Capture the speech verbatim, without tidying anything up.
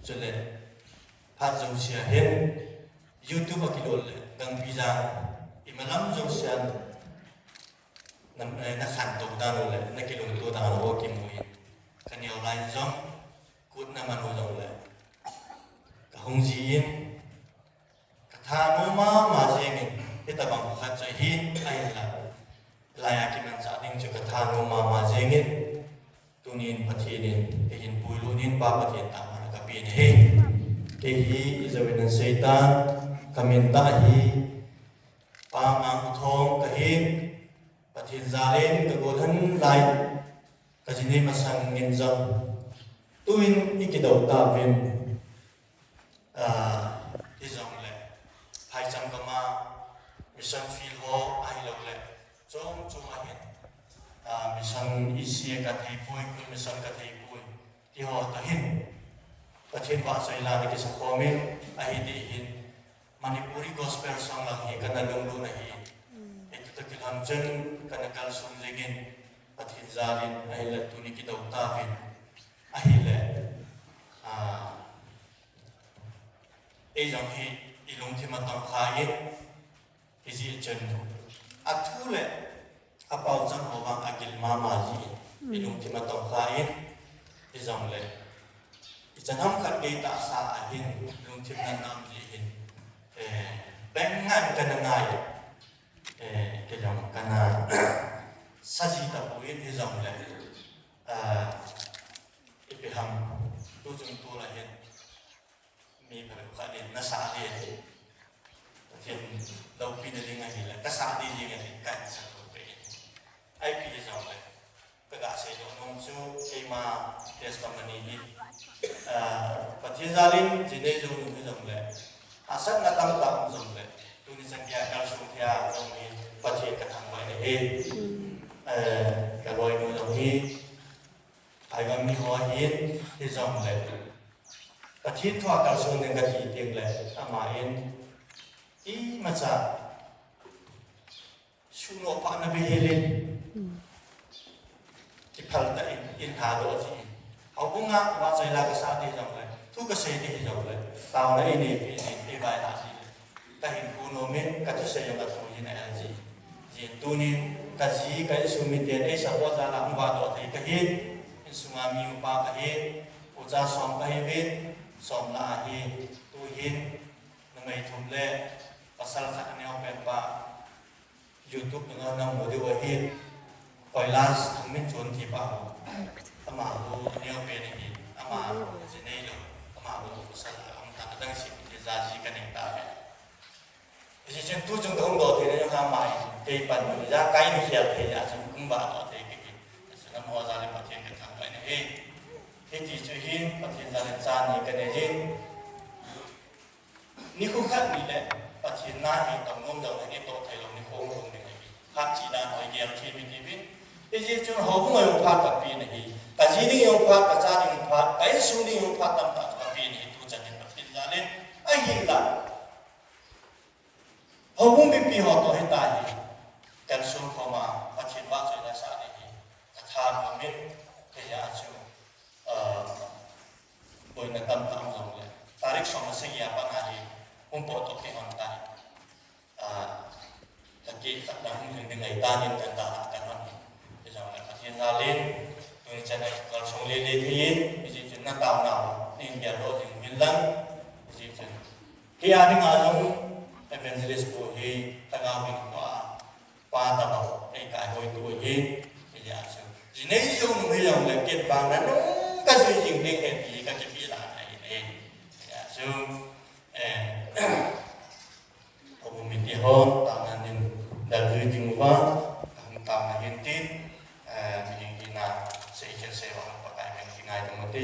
Chule, phat jousea hin, YouTube a kilol le, gangpi jang, imalam jousea, na, eh, na khantou dan u le, na kilungto dan u kimu in. Ka neo lai jong, kut na man u jong le. Ka hung ji in, ka thanom mama jeng in, hitabang khat chu hi, ahinla. Lai a kimanchah ding chu ka thanom mama jeng in, tunin Pathen in, eihin puilut in Pa Pathen tah mana ka pe ahi. Kei hi ijou in nasei tan, ka min tah hi, Pa Manguthong ka hi, Pathen jal in ka golhang lai, ka jinei masang in jong. Tuin i kidou tauvin, ah, hijongle, phaicham gam a, mission field ho ahilou le, chom chom a hin, ah, mission i sia ka thei poi, mission ka thei poi, ti ho toh hin, Pathen vahchoi la na kisa khom in, ahi ti hin, Manipuri gospel song lang hi kana lunglut ahi. Hichu toh kilhon chun kana kalsong jing in, Pathen jal in, ahile tuni kidou tauvin. Ahile, ah, ei jong hi i lungthim a tongkha in, hijeh chun, athu le, apao chang ho vang agil mama ji in, i lungthim a tongkha in, hijongle, ichan ham khat kei tahsa a hin, lungthim natna um ji hin, eh, beng ngai kana ngai, eh, kei jong kana sa ji tapoi in hijongle, ah, ipi ham, tu chung tu la hin, mi phabep khat in nasa le, Pathen loupina ding ahile, kasa ding ding ahi, kahin sa tou peh in. Ipi hijongle, kaga seidoh nom chu, keima testimony hi, ah, Pathen jal in, jinei jou nom hijongle, hahsatna tamtah um jongle, tuni chan geiya kalsong thei a jong hi, Pathen kathangvah in ahi. Eh, kaloinu jong hi, Phaigam mi ho ahin, hijongle, Pathen thu a kalsong ding kati tengle, ama in, imacha, suhnoh phatna bei hel in, kiphal tah in, in lhadoh ji in. Houbung a vahchoi la kasa ding jongle, thu kasei ding hijongle, taona inei peh in, eivai lha ji le. Kahin pu nom in, kathusei jong katoh jin a L G. Jin tunin, kaji, ka insung miten, ei support jal a hung vahdoh thei kahi, insunga mi upa kahi, ucha som kahiuvin, som lah a hi, tuhin, numei thum le, pasal khat aneopen pa, YouTube nunga namu diu ahi, Kailash Thangminchon ti pa ho. Amaho aneopen ahi, amaho jinei lou, amaho pasal ahung tah adang seh, ti jaji kanei tauve. Hijeh chun tuchung kahung doh theina jong ama in, kei panmun ijakai in khel thei jeh chun hung vahdoh thei kahi. Chule amaho jal in Pathen kathangvah in ahi. Hiti chu hin Pathen jal in cha ni kanei jin. Nikho khat ni le Pathen na hi tong nom jongle itoh thei lou nikho hung lhung ding ahi. Phat chih dan ho igel thei uvin tiuvin. Hijeh chun houbung a jong phat kapen ahi. Kaji ding jong phat, kacha ding jong phat, ka insung ding jong phat tamtah chu kapen ahi tuchan hin Pathen jal in. Ahinla. Houbung mipi ho toh hitia hi, kalsong khom a, Pathen vahchoina sa ding hi, kathanom in, keiya chu, ah, boina tamtah um jongle. Tarik som le sagi a pat a hi, hung potdoh kit hon tai. Ah, kakeh khat dang hung lhing ding ahitan in kandalhah kan hon hi. Hijongle Pathen jal in, tuni chan a kalsong lele thei in, hijeh chun nataonau, nei geldoh jing uvin lang, hijeh chun Hia dinga jong evangelist pu hi lhagao hinkhoa pa tabang eikaihoitu ahi, hijeh a chu. Jinei jong nung hijongle kit vang nanung kajui jing ding ahi ti kakipehna ahi. Hijeh a chu, eh, houbung mite hon taona in dalha jing uva, kahung taona hin tin, eh, mihem hina seikhel sei vang Pakai min kingaidam ute,